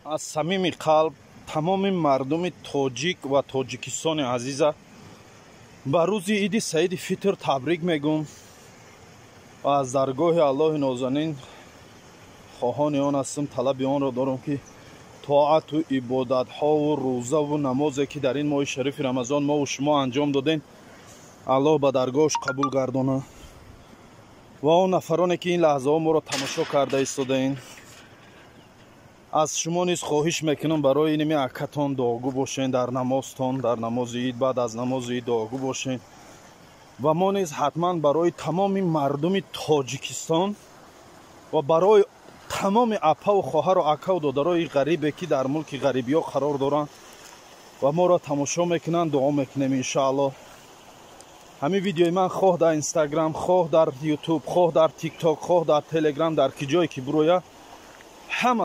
Аз самими қалб тамоми мардуми тоҷик ва Тоҷикистони азиза ба рӯзи иди Саиди Фитр табрик мегӯм ва аз даргоҳи Аллоҳи нозанин хоҳони он ҳастам, талаби онро дорам, ки тоату ибодатҳову рӯзаву намозе, ки дар ин моҳи шарифи Рамазон мову шумо анҷом додем, Аллоҳ ба даргоҳаш қабул гардонад. Ва он нафароне, ки ин лаҳзаҳо моро тамошо карда истодаин, аз шумо низ хоҳиш мекунам, барои иними акатон дуогӯ бошен дар намозтон, дар намози ид, баъд аз намози ид дуогӯ бошен. Ва мо низ ҳатман барои тамоми мардуми Тоҷикистон ва барои тамоми апаву хоҳару акаву додарои ғарибе, ки дар мулки ғарибиё қарор доранд ва моро тамошо мекунанд, дуо мекунем, иншоаллоҳ. Ҳамин видеои ман хоҳ дар Инстаграм, хоҳ дар Ютуб, хоҳ дар Тикток, хоҳ дар Телеграм, дар ки ҷое ки буроя.